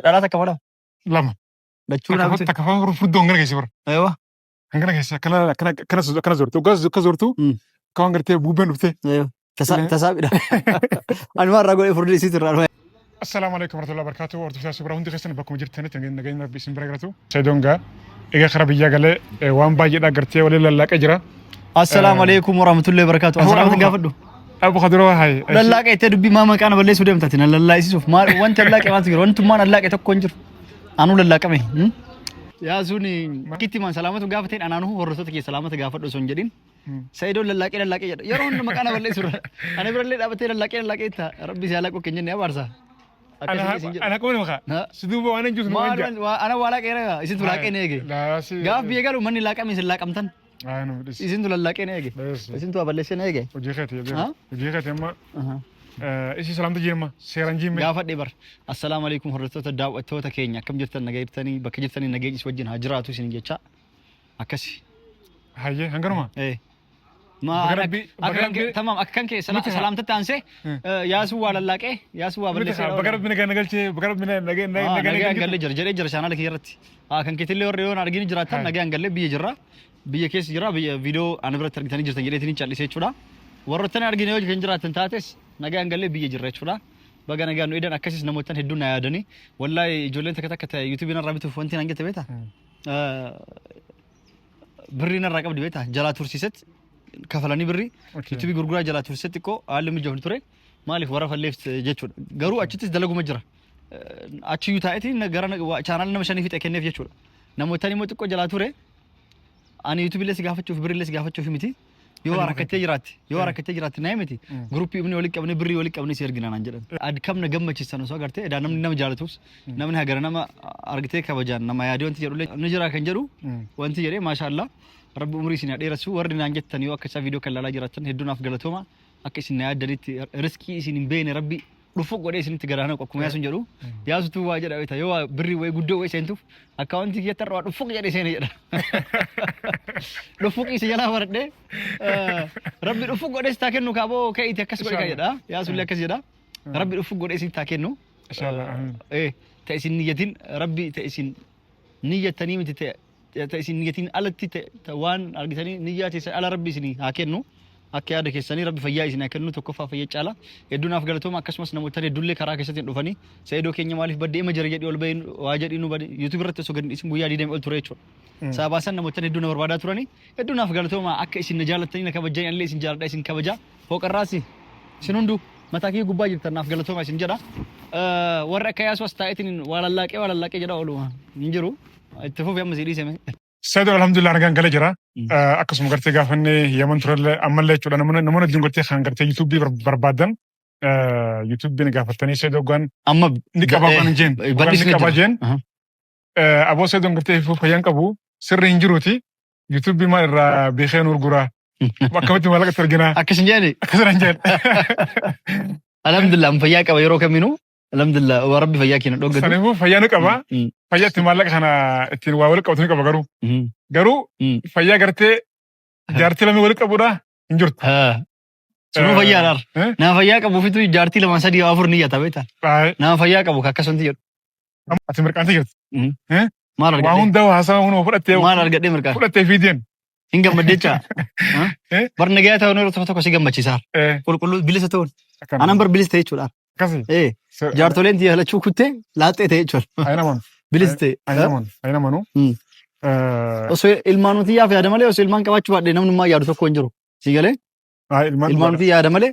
Dhalaa takka moo lama? Lama. Lachuu naa bitu. Takka afaan furdoo hangana keessa bara. Aywa. Hangana keessa akkana akkana akkana akkana zoortu. Akkana akka zoortu akka waan gartee bubbeen dhuftee. Aywa. Tasaabidha. Ani waan irraa godhee furdii isiitu irraa dhufe. Assalaamu alaikum warahmatullahi wabarakatuh. Hordoftoota suuraa hundi keessan bakkuma jirtanitti nageenya Rabbi isin bira galatu. Saidoon gaa egaa karaa biyyaa galee waan baay'eedha gartee waliin lallaaqee jira. Assalaamu alaikum warahmatullahi wabarakatuh. Ani salaamata gaafadhu. Abu Khaduroo hayi. Lallaaqee ittee dubbii maa maqaa na balleessuu deemta ati na lallaa'isiisuuf maal wanti lallaaqe maaltu jira wantummaan lallaaqe tokko hin jiru. Anuu lallaaqame. Yaasuun bakkitti man salaamatu gaafateen anaanuu hordoftoota kee salaamata gaafadhu osoo hin jedhin. Sa'idoon lallaaqee lallaaqee jedha. Yeroo hunda maqaa na balleessu irra. Ana birallee dhaabatee lallaaqee lallaaqee itta. Rabbi si halaqu keenya jennee abaarsa. Akkasii isin jedhu. Ana qofa maqaa. Si duuba waan hin jiru Maal waan jaa. ana waa laaqee ragaa isintu laaqee na eege. Gaaf biyya galu manni laaqame isin laaqamtan. Isintu lallaaqee na eege. Isintu waa balleessee na eege. Hojii keeti. Ha? Hojii keeti amma isi salaamta jeema seeraan jiime. Gaafadhe bar. Assalaamu alaikum hordoftoota daawwattoota keenya akkam jirtan nagaa jirtanii bakka jirtanii nageenyi isin wajjin haa jiraatu isin jecha. Akkasi. Hayyee hanganuma. Eh. Ma Baga ana- Rabbi- akka baga kan kee Rabbi- tamam akka kan kee Miti haa. salaamtatti aansee yaasuu waa lallaaqee yaasuu waa balleessee Baga Rabbi nagaa nagalchee baga Rabbi nagaa nagaa nagaan gallee jira jedhee jira chaanaala kiyya irratti. Kan keetillee warri yoon argini jiraattan nagaan gallee biyya jirra. Biyya keessa jira biyya viidiyoo ana biratti argitanii jirtan jedheetiin callisee jechuudha. Warroottan argine yoo kan jiraattan taates nagaan gallee biyya jirra jechuudha. Baga nagaan nu edan akkasis namootan hedduun na yaadanii. Wallaahi ijoolleen takka takka yuutuubii narraa bituuf wanti naan jette beektaa? Birrii narraa qabdi beektaa jalaa tursiisetti kafalanii birrii yuutuubii gurguraa jalaa tursiisetti xiqqoo haalli mijoofni ture maaliif warra falleef jechuudha garuu achittis dalaguma jira achiyyuu taa'eeti gara chaanaala nama shanii fixe kenneef jechuudha namootni immoo xiqqoo jalaa ture ani yuutuubii illee si gaafachuuf birrii illee si gaafachuuf miti. Yoo Kan rakkattee jiraatte, yoo rakkattee jiraatte na miti. Gruppii ibni walitti qabnee birrii walitti qabnee si ergina naan jedhan. Adkamna gammachiisan osoo agartee edaa namni nama jaalatus namni hagara nama argitee kabajaan nama yaadee wanti jedhullee ni jira kan jedhu wanti jedhee maashaallah rabbi umurii isin haa dheeressu warri naan jettan yoo akka isaa viidiyoo kan ilaalaa jiraattan hedduu naaf galatooma akka isin na yaaddanitti riskii isin hin beekne rabbi dhufu godhee isinitti garaa naqu akkuma yaasuun jedhu yaasutu waa jedha beekta yoo waa birrii wayii guddoo wayii seentuuf akkaawuntii kiyyatti har'a waa dhufuq jedhee seene jedha. Dhufuq isa jalaa baradhee rabbi dhufuq godhee sitti haa kennu kaaboo ka'iiti akkas godhe ka jedha yaasullee akkas jedha rabbi dhufuq godhee isinitti haa kennu. Inshallah. Amiin. Ta isin niyyatin rabbi ta isin niyyattanii miti ta isin niyyatin alatti ta waan argitanii niyyaa teessan ala rabbi isinii haa kennu. Akka yaada keessanii rabbi fayyaa isin haa kennu tokkoffaa fayya caala. Hedduu naaf galatooma akkasumas namoota hedduullee karaa keessatti hin dhufanii Sa'idoo keenya maaliif badde ima jira jedhii ol bahee waa jedhii nu bade YouTube irratti osoo gadi isin guyyaa 20 ol ture jechuudha. Sababaa san namoota hedduu na barbaadaa turanii hedduu naaf galatooma akka isin na jaalattanii na kabajjanii anillee isin jaaladha isin kabaja fooqarraasi isin hunduu mataa kiyya gubbaa jirtan naaf galatooma isin jedha. Warri akka yaasuu as taa'eetiin waa lallaaqee waa lallaaqee jedha oolu hin jiru. Itti fufi amma si dhiiseme. Saidoo alhamdulillah nagaan galee jira. Akkasuma gartee gaafannee Yaman turellee ammallee jechuudha namoonni namoonni hedduun gartee kan gartee yuutuubii barbaadan yuutuubii gaafatanii Saidoo gaan Amma ni qaba waan hin jeen waan ni qaba jeen aboo Saidoon gartee fayyaan qabu sirri hin jiruuti yuutuubii maal irraa beekee nu gurguraa akkamitti maallaqa itti arginaa Akkas hin jedhani. akkasuma hin jeen. Alhamdulillah amma fayyaa qaba yeroo kaminuu. Alhamdulillah waa rabbi fayyaa keenya dhoggatu. Saniifuu fayyaa ni qaba. Fayyaa itti maallaqa kana ittiin waa walitti qabatu ni qaba garuu. Garuu fayyaa gartee jaartii lamee walitti qabuudha hin jirtu. Sunuu fayyaa dhaar. Eh? Nama fayyaa qabu ofitu jaartii lama sadii afur ni yata beektaa. Baay'ee. Nama fayyaa qabu akkasumatti jedhu. Ati mirqaantee jirti. Maal Waa argadhee? hunda haasawa hunduma fudhattee Maal argadhee mirqaan? fudhattee fiideen. Hin gammadde jecha. Eh? Bar nagayaa ta'uun yeroo tokko tokko si gammachiisa. Qulqulluu bilisa ta'uun. Anan bar bilisa ta'e jechuudha. Akkasii. Jaartoleen tiyya lachuu kuttee laaxxee ta'e jechuudha. Ayina manu. Bilisa ta'e. Ayina manu. Ayina manu. Osoo ilmaan tiyyaaf yaada malee osoo ilmaan qabaachuu baadhee namnummaa yaadu tokko hin jiru. Si galee? Ilmaan Ilmaan ofii yaada malee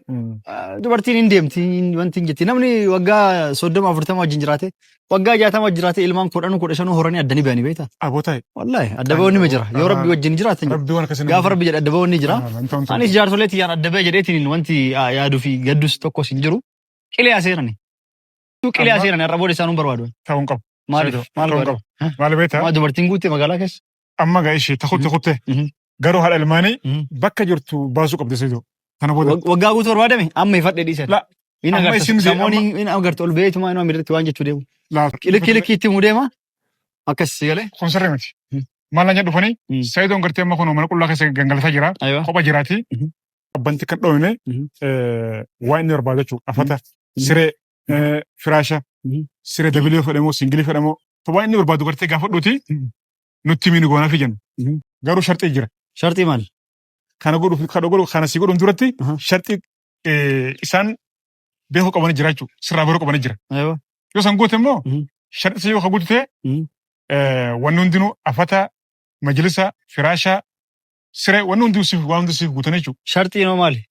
dubartiin hin deemti wanti hin jetti. Namni waggaa 30 40 wajjin jiraate waggaa 60 wajjin jiraate ilmaan 10 15 horanii addanii bayanii beektaa? Aboo ta'e. Wallaahi adda ba'uun nima jira. Yoo rabbi wajjin jiraatan jira. Rabbi waan akkasii Gaafa rabbi jedhe adda ba'uun ni jira. Anis jaarsolee tiyyaan adda ba'e jedheetiin wanti yaaduu fi gaddus tokkos hin jiru. Qilee aseerani. Qilee aseerani har'a booda isaan hin barbaadu. Ta'uu hin qabu. Maaliif? Maal Ta'uu hin godhe? qabu. Maal beektaa? Maa dubartiin guutte magaalaa keessa? Amma gaa ishee takutte kutte. Garuu haadha ilmaanii bakka jirtu baasuu qabdi Saidoo. Kana booda. Waggaa guutuu barbaadame amma ifadhe dhiisan. La, Inni amma agarta isin samoon inni agarta ol beeytuma inni amirratti waan jechuu deemu. Laa. Likki likki itti himuu deema. Akkas si galee. Kun sirrii miti. Maal naan jedhu dhufanii Saidoon gartee amma kun mana qullaa keessa gangalataa jira. Aywa. Kopha jiraati. Abbanti kan dhoofne waan inni barbaadu jechuudha. Afata siree. Firaasha, siree double fedhamoo single fedhamoo, waan inni barbaadu gartee gaafadhuuti nutti himi, nu goonaafi jennu. Garuu sharxii jira. Sharxii maali? Kana godhuuf, kana godhu, kana si godhuun duratti sharxii isaan beekuu qabanii jira jechuudha. Sirraa baruu qabanii jira. Yoo san goote immoo, sharxii yoo guutu ta'e, wanni hundinuu, afata, majlisa, firaasha, siree, wanni hundinuu siif, waan hundi siif guutan jechuudha. Sharxiin hoo maali?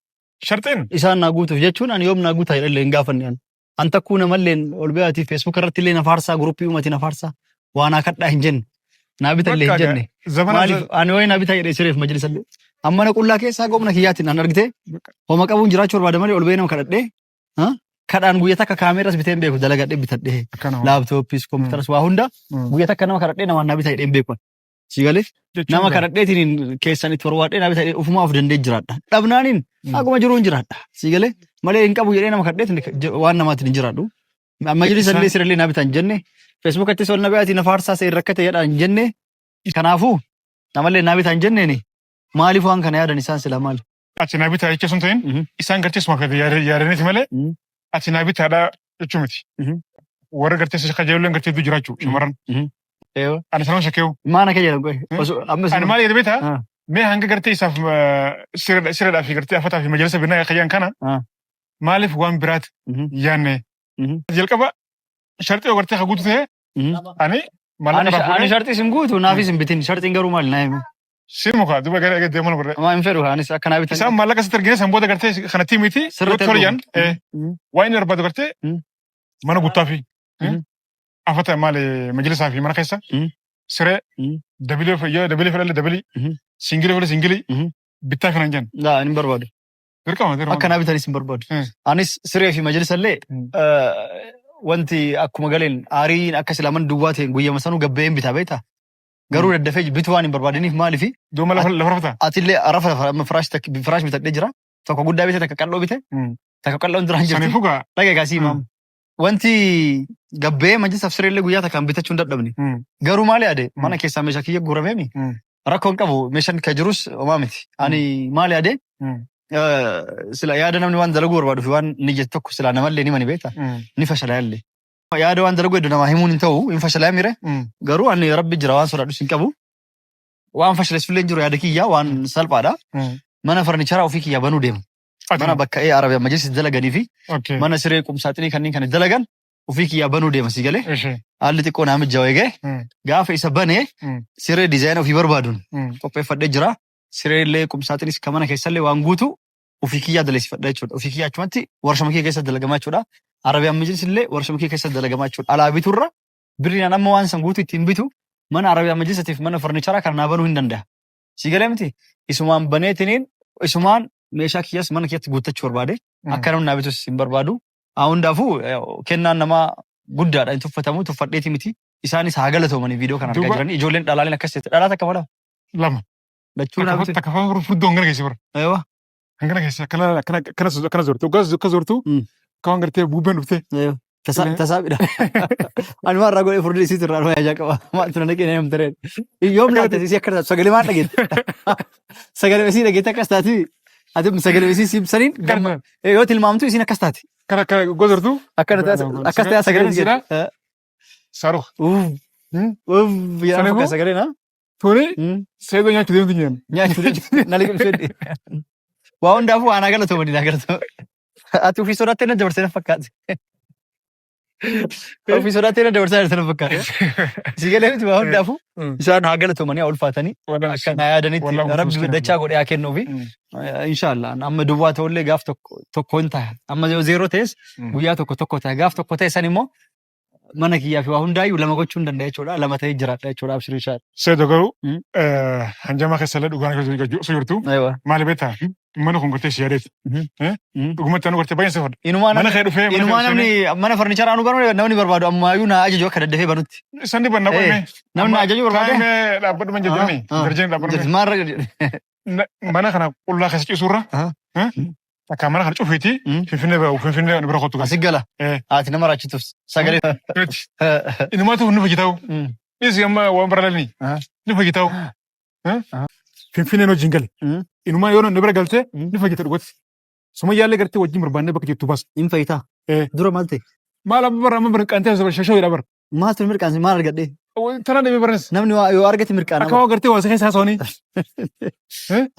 Sharxiin Isaan naa guutuuf jechuun ani yoom naa guutaa jedhallee hin gaafanne ani. An takkuu namalleen ol ba'atii Facebook irratti illee na faarsaa, groupii uumatii na faarsaa, waa naa kadhaa hin jenne. Naa bitallee hin Bakka jenne. Zamana Maaliif ani wayi naa bitaa jedhee sireef majlisallee. Amma mana qullaa keessaa gomna kiyyaatiin an argitee homa qabuun jiraachuu barbaada malee ol ba'ee nama kadhadhee, ha? Kadhaan guyya takka kaameeras bitee hin beeku, dalagadhee bitadhee, Akkana. Laptopiis, kompiitaras, waa hunda guyya takka nama kadhadhee namaan naa bitaa jedhee hin beeku. Si galee nama kadhadheetiin keessan itti barbaadhee naa bitaa jedhee ofumaa of danda'ee jiraadha. Dhabnaaniin akkuma jiruun jiraadha. Si galee malee hin qabu jedhee nama kadhadheetiin waan namaatiin hin jiraadhu. Majlisa illee sirallee naa bitaa hin jenne. Facebookattis ol na ba'atii na faarsaa seerri rakkate jedhaa hin jenne. Kanaafuu namallee naa bitaa hin jenneeni, maaliif waan kana yaadan isaan sila maali? Ati naa bitaa jecha sun ta'in, isaan gartee suma gadi yaadaniiti malee ati naa bitaadha jechuu miti. Warra gartee si kajeelleen gartee hedduu jiraachuu shamarran. Ani sanuma shakkeewu. Maana kee jedhan qoy. Osoo amma Ani maal jedhe beektaa? Mee hanga gartee isaaf sireedhaa fi gartee afataa fi majalisa binaa kayyan kana maaliif waan biraati yaanne? Jalqaba sharxii yoo gartee haguutu ta'e, ani maallaqa irraa Ani fuudhee sharxii sin guutu, naafis hin bitin. Sharxiin garuu maali naa himi? Si muka duba gara eega deeman godhe. Amaa hin fedhu, anis akka naa bitan. Isaan maallaqa sitti argine, san booda gartee kanatti miti yoo Sirriitti tole ergu. jedhan, waan inni barbaadu gartee mana guutaa fi afata maali, majlisaa fi mana keessa siree double yoo double fedhalle double, single fedhalle single bittaa kanan jenna. Laa, hin barbaadu. Dirqama, dirqama. Akka naa bitanis hin barbaadu. Anis siree fi majlisa illee wanti akkuma galeen aariin akka silaa mana duwwaa ta'e guyyama sanuu gabba'een bitaa beektaa? Garuu daddafee bituu waan hin barbaadiniif maaliifi Duuba lafa rafata. Atillee rafa lafa amma firaash takka firaash bitadhee jira. Tokko guddaa bite, takka qal'oo bite, takka qal'oon duraan jirti. Saniifuu gaa. Dhagee kaasii himaam. Wanti gabbee majlisaaf sireellee guyyaa takkaan bitachuu hin dadhabne. Garuu maali yaade, mana keessaa meeshaa kiyya guurameemi. Rakkoo hin qabu, meeshaan kan jirus homaa miti. Ani maali yaade, sila yaada namni waan dalaguu barbaadu fi waan niyyatu tokko sila namallee ni mani beekta. Ni fashalaa. Yaada waan dalaguu hedduu namaa himuun hin ta'u, hin fashalaa mire. Garuu ani rabbi jira, waan sodaadhus hin qabu. Waan fashaleessullee hin jiru, yaada kiyyaa waan salphaadha. Mana farnicharaa ofii kiyyaa banuu deema. Mana bakka ee Arabiyaa majlis dalaganii fi mana siree, qumsaaxinii kanneen kana dalagan ofii kiyyaa banuu deema, si galee. Haalli xiqqoo naa mijjaa'u eegee gaafa isa banee siree design ofii barbaaduun qopheeffadhee jira. Siree illee, qumsaaxinis kan mana keessallee waan guutu ofii kiyyaa daleessifadha jechuudha. Ofii kiyyaa achumatti warshama kiyya keessa dalagamaa jechuudha. Arabiyaan majlis illee warshama kiyya keessa dalagamaa jechuudha. Alaa biturra birriin an amma waan san guutu ittiin bitu mana Arabiyaan majlisatiif mana farnicharaa kana naa banuu hin danda'a. Si galee miti, isumaan baneetiniin isumaan meeshaa kiyyas mana kiyyatti guuttachuu barbaade. Akka namni naa bitus hin barbaadu. Haa, hundaafuu kennaan namaa guddaadha, hin tuffatamu, tuffadheeti miti. Isaanis haa galatoomanii, viidiyoo kana argaa jiranii. Ijoolleen dhalaaleen akkas jette, dhalaa takka mala. Lama. Lachuu naa bitu. Takka furdoo hangana keessa bara. Eewa. Hangana keessa akkana akkana akkana akkana zortu. Akkana akka zortu. Akka waan gartee bubbeen dhuftee. Eewa. Tasaabidha. Ani waan irraa godhee furdii isiitu irraa dhufee ajaa qaba. Maaltu na dhaqee na himtareen. Yoom laata isii akka taatu sagalee maal dhageette? Sagalee isii dhageette akkas taati. Ati sagalee isii siibsaniin yoo tilmaamtu isiin akkas taati. Kana akkana gozortu. Akkana taate, akkas ta'e sagalee isii. Saroo. Uff. Uff yaa Saniifuu? fakkaata sagalee na. Tuni seedoo nyaachuu deemtu nyaanna. Nyaachuu na liqimsee. Waa hundaafuu waan haa galatoomanii, naa galatoomanii. Ati ofii sodaattee na dabarsee na fakkaate. Ofii sodaattee na dabarsee na fakkaate. Si galee miti, waa hundaafuu isaan haa galatoomanii, haa ulfaatanii, akka naa yaadanitti rabbi dachaa godhee haa kennuufi. Inshaallah amma duwwaa ta'ullee gaaf tokko tokko hin ta'a. Amma yoo zeeroo ta'es guyyaa tokko tokko ta'a. Gaaf tokko ta'e san immoo mana kiyyaa fi waa hundaayyuu lama gochuu hin danda'a jechuudha. Lama ta'ee jiraadha jechuudha. Abshir inshallah. Seedo garuu hanjamaa keessa illee dhugaan osoo jirtu maali beektaa, mana kun gartee si yaadeeti. Dhugumatti anu gartee baay'een sifadha. Inumaa Mana kee dhufee mana inumaa kee namni mana farnicharaa nu banu, namni barbaadu ammaayyuu naa ajaju akka daddafee banutti. Isaan dibanna qo'ime. Namni na ajaju barbaade. Kaa'imee dhaabbadhu man jedhani. Darjeen dhaabbadhu. Maarra Mana kana qullaa keessa ciisuurra takka mana kana cufiiti Finfinnee bira, Finfinnee bira kottu. Asi gala. Haati nama raachituuf sagalee. Inumaatu nu fayyadawu. Dhiisi, amma waan bara lalni. Ni fayyadawu. Finfinneen wajjin gale. Inumaa yoo nu bira galtee ni fayyada dhugatti. Sumayyaallee gartee wajjin barbaannee bakka jirtu baas. Hin fayyitaa. Dura maal ta'e? Maal amma bara amma mirqaantee shashoo jedha bara. Maaltu mirqaansi maal argadhee? Tana dhibee baranis. Namni waa yoo argate mirqaana. Akka waan gartee waa isa keessa haasawanii.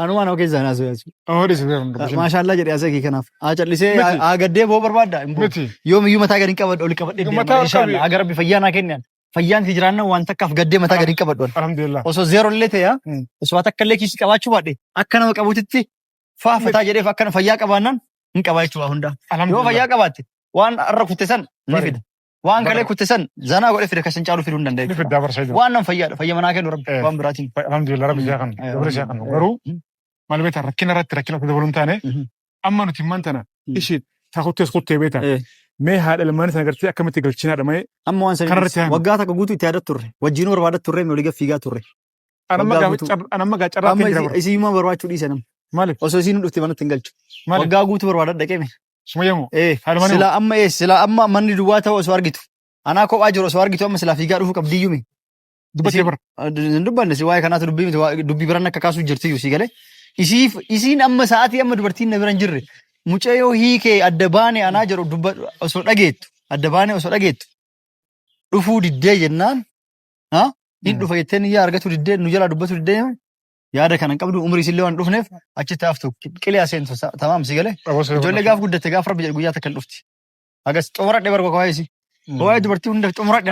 Anumaan hoo keessaa naasuu yaasu. Oh, dhisi beekan. Maashaallaa jedhee asee kee kanaaf. Haa callisee Miti. haa gaddee boo barbaadda. Hin boo. Miti. Yoomiyyuu mataa gadi hin qabadhu oli qabadhee deema. Mataa ol qabi. Inshaallah haga rabbi fayyaa naa kennan. Fayyaan si jiraannan waan takkaaf gaddee mataa gadi hin qabadhu. Alhamdulillah. Osoo zeero illee ta'e osoo waa takka illee kiisii qabaachuu baadhe akka nama qabutitti faa fataa jedheef akka fayyaa qabaannan hin qabaa jechuudha hundaa. Yoo Alhamdulillah. fayyaa qabaatte waan har'a kutte san ni Bari. fida. Waan kalee Bari. kutte san zanaa godhee fida kan caalu fiduu hin danda'a Ni jechuudha. fiddaa barsa jechuudha. Waan nan fayyaadha fayya manaa kennu rabbi waan biraatiin. Alhamdulillah rabbi siyaa kanu. Dabale siyaa kanu. Garuu maal beektaa rakkina irratti rakkina akka dabaluun taane amma nuti immaan tana ishii taakuttees kuttee beektaa. Mee haadha ilmaanii sana gartee akkamitti galchinaadha malee Amma waan Kanarratti sanii haami. waggaa takka guutuu itti yaadat turre wajjinuu barbaadat turre olii gad fiigaa turre. Anamma Waggaa gaafa guutuu. anamma gaa carraa Amma ta'e jira bara. isiyyummaa barbaachuu dhiise nama. Maaliif? Osoo isiin dhufte manatti hin galchu. Maaliif? Waggaa guutuu barbaadad dhaqeeme. Sumayyamoo? Ee Haadha silaa amma ee silaa amma manni duwwaa ta'u osoo argitu. Anaa kophaa jiru osoo argitu amma silaa fiigaa dhufuu qabdiyyume. Dubbattee bara. Hin dubbanne si waa'ee kanaatu dubbii miti dubbii biran akka kaasuu jirti si galee. Isiif isiin amma sa'aatii amma dubartiin na bira hin jirre mucayyoo hiikee adda baane anaa jedhu dubba osoo dhageettu adda baane osoo dhageettu dhufuu diddee jennaan ha hin dhufa jettee niyyaa argatu diddee nu jalaa dubbatu diddee yaada kana hin qabdu umrii isillee waan dhufneef achitti haftu qilee seentu tamaam si galee. Ijoollee gaaf guddatte gaaf rabbi jedhe guyyaa takka hin dhufti. Agas xumuradhe barba waa'ee isii. Waa'ee dubartii hunda xumuradhe.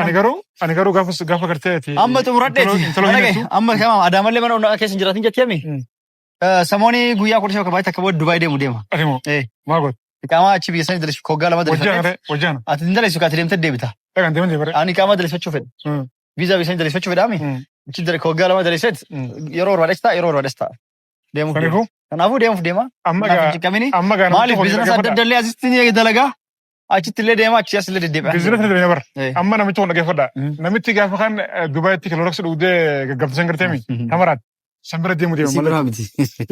Ani garuu gaafa gaafa gartee ati. Amma xumuradheeti. Intalo Dhagaye, hin amma kama Adaamallee mana hundaa keessa hin jiraatin jettee mi? Samoonii guyyaa 15 akka baay'ee takka booda Dubaay deemu deema. Ati moo? Eh. Maal godhe? Iqaamaa achi biyya sanii daleessu hoggaa lama Wajjaan daleeffadhe. ree wajjaan. Ati hin daleessu kaati deemtee deebita. Dhagaan deeman deemare. Ani iqaamaa daleeffachuu fedha. Viizaa biyya sanii daleeffachuu fedhaami. Achi dale hoggaa lama daleesseet yeroo barbaades ta'a yeroo barbaades ta'a. Deemuuf deema. Kanaafuu Kanaafuu deemuuf deema. amma Naaf hin gaa cinqamini. amma gaa Maaliif biizinasa adda adda illee asitti ni dalagaa. Achitti illee deema achi as illee deddeebi'a. Biizinasa dalagaa bara. Amma namicha kun dhaggeeffadha. Namichi gaafa kan Dubaayitti kilooraksi dhugdee gaggabsisan gartee mi? Tamaraat. San bira deemu deema Isii malee. biraa miti.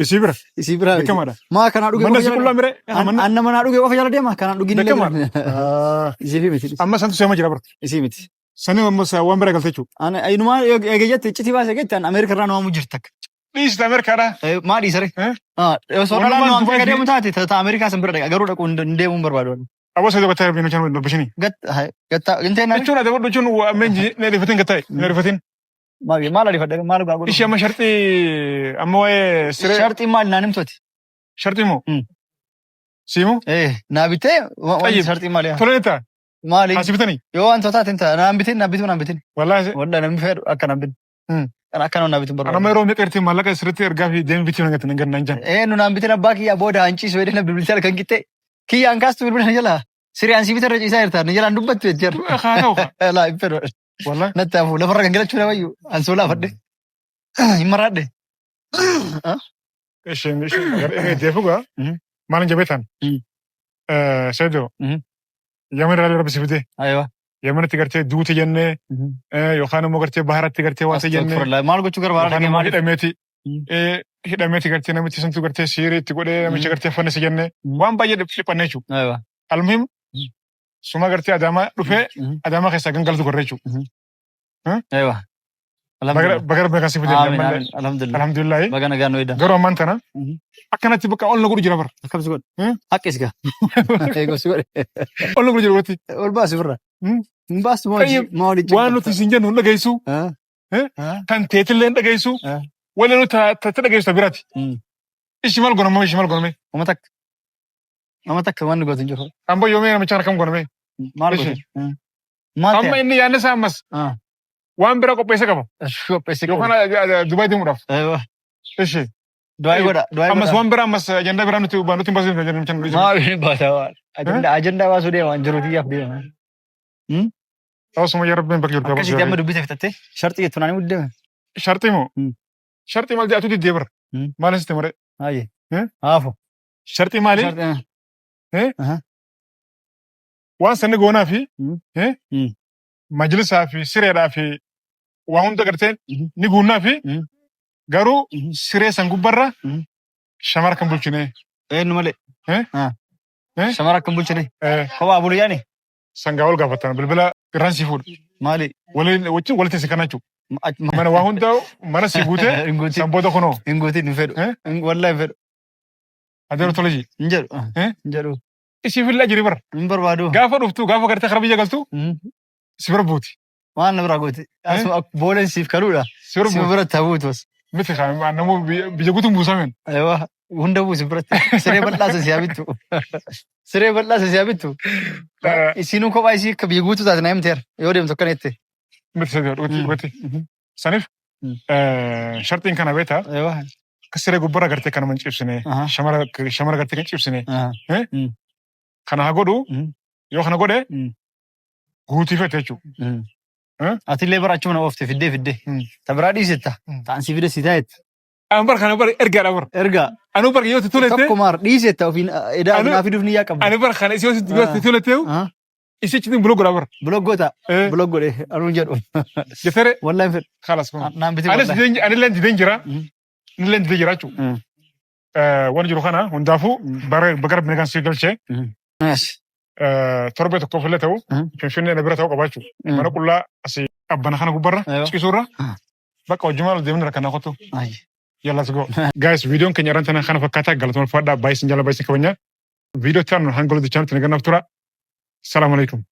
Isii bira. Isii biraa miti. Beekamaadha. Maa kanaa dhugee Manna qofa si jala qullaa mire. deema. Anna manaa dhugee qofa jala deema. Kanaan dhugiin illee Beekamaadha. jira. Isii fi miti. Amma santu seema jira bara. Isii miti. Sanii ammas waan bira galte jechuudha. Ana inumaa eegee jette iccitii baasee jette an Ameerika irraa nu waamu jirta akka. Dhiisita Ameerikaadha. Maa dhiisare? Eh? Osoo Walumaan dhalaan nu waamtee Dubaay akka deemu taate ta Ameerikaa san bira dhaqa garuu dhaquu hin deemuu hin barbaadu. Aboo sadii gotaa rabbiin hojii dubbishini. Gatta gintee naan Jechuun ati godhu jechuun meenji na ariifatin gattaa'e na ariifatin. maal ariifadhe maal gaa godhu? Ishee amma sharxii amma waa'ee siree Sharxii maal naan himtooti? sharxii moo? Siimu? Eh naa bitee wanti Tayyib. sharxii maali? Tolee ta'a. Maali? Asii bitanii? Yoo wantoota taateen ta'a naan bitin naan bituu naan bitin. Wallaahi. Wallaahi namni fedhu akka naan bitin. Kan akka naan bitin Anama barbaadu. yeroo meeqa irratti maallaqa sirriitti ergaa fi deemee bitii nagatti nan ganna hin Nu naan bitin abbaa kiyyaa booda hanciisu jedhee na bilbiltee halkan qixxee. Kiyyaan kaastu bilbila na jalaa. Siriyaan si bitarra ciisaa jirta na jalaan dubbattu jechuudha. Haa ta'u. Laa hin fedhu. Wallaahi. Natti hafu lafarra kan galachuu namayyu ansoolaa fadhe. Hin maraadhe. Isheen isheen deefu gaa maal hin jabeetan. Seedo. Yaman irraa rabbi si fide. Aywa. Yamanitti gartee duute jennee yookaan immoo gartee baharatti gartee waate jennee. Astagfirullah. Maal gochuu garbaara Yookaan dhagee immoo maaliif? hidhameeti. Hidhameeti gartee namichi santu gartee siirii itti godhee namicha gartee fannise jennee waan baay'ee dhiphannee jechuudha. Aywa. Almuhim suma gartee Adaamaa dhufee Adaamaa keessaa gangalatu gorree jechuudha. Aywa. Alhamdulillah. Baga rabbi akkasii fide Aamin ammallee. aamin. Alhamdulillah. Alhamdulillahi. Baga nagaan nu eedan. Garuu ammaan tana akkanatti bakka ol na godhu jira bara. Akkam si godhe? Haqqi si gaa. Eegoo si godhe. Ol na godhu jira godhatti. Ol baasi ofirraa. Hin baastu maa Tayyib, hojii maa waliin waan nuti isin jennu hin dhageessu. Kan teetillee hin dhageessu. Wala nuti ta dhageessu ta biraati. Ishi maal gonamee ishi maal gonamee. Nama takka. Nama takka wanni gootu hin jiru. Amma yoomee namicha akkam gonamee. Maal Ishi. gootu? Maal Amma ta'e? inni yaadni isaa ammas waan bira qopheessa qaba. Qopheesse qaba. Yookaan Dubaay deemuudhaaf. Aywa. Ishi. Du'aa godha. Du'aa Ammas godha. waan bira ammas ajandaa biraa nuti nuti hin baasnu namicha nu dhiisu. Maal hin baasa waan. Ajandaa ajandaa baasuu deema hin jiru kiyyaaf deema. Osuma yaa rabbiin bakka jirtu. Akkasitti amma dubbisa fitattee sharxii jettu naanii muddee. Sharxii moo? Sharxii maal jedhatu diddee bara. Maal sitti maree? Haayee. Eh? Haafu. Sharxii maali? Sharxii. Eh? Aha. Waan sanni goonaa fi eh? Majlisaa fi sireedhaa fi waa hunda gartee ni guunnaa fi garuu siree san gubbarra shamara kan bulchine. Eenyu malee? Eh? Ah. Eh? Shamara akkam bulchine? Eh, Kophaa bulu yaani? Sangaa ol gaafatan bilbila irraan si fuudha. Maali? Waliin wajjin walitti si kana jechuudha. Mana waa hunda mana si guutee Hin guutin. san booda kunoo Hin guutin hin fedhu. Eh? Wallahi hin fedhu. Adeero tolajii. Hin jedhu. Eh? Hin jedhu. Isiif illee ajiri bara. Hin barbaadu. Gaafa dhuftu, gaafa gartee karaa biyya galtu si bira buuti. Waan na biraa gooti. Asuma booleen siif kaluudha. Si bira Sima buuti. biratti haa buutu as. Miti kaa namuu biyya guutuun buusameen. Aywa hunda buusi biratti. Siree bal'aa san si haa bittu. Siree bal'aa san si haa bittu. Isinuu kophaa isii akka biyya guutuu taate na himteera. Yoo deemtu akkana jette. Miti sadii dhugatti dhugatti. Saniif sharxiin kana beektaa Aywa. akka siree gubbarra gartee kanuma hin cibsine, shamara shamara gartee kan cibsine kana haa godhu, yoo kana godhe guutii fete jechuudha. Atillee bara achuma na oofte fiddee fiddee. Ta biraa dhiisetta. Ta'an si fide si taa'etta. An bar kana bar ergaadha bar. Ergaa. Anuu bar yoo itti tolette Tokkumaar dhiisetta ofiin edaa naa fiduuf niyyaa qabda. Ani bar kana isii yoo itti tolette isii achitti buloo godha bar. Block goota. Block godhe anuun jedhu. Jettere. Wallahi hin fedhu. Khalas kun. Naan biti Anis wallahi. Anillee dideen jira. Anillee didee jira jechuudha. Waan jiru kana hundaafuu bara baga rabbi nagaan si galchee torbee tokkoof illee ta'u Finfinnee na bira ta'uu qaba jechuudha. Mana qullaa asii qabbana kana gubbarra ciisuurra bakka hojii maal deemni rakkannaa kottu. Yalla, let's go. Guys, viidiyoon keenya irraan tana kana fakkaataa. Galatuma ulfaadhaa, baay'ee isin jaalladha, baay'ee isin kabajna. Viidiyoo itti aanu hanga walitti chaanatti nagaan naaf tura. Salaamu alaikum.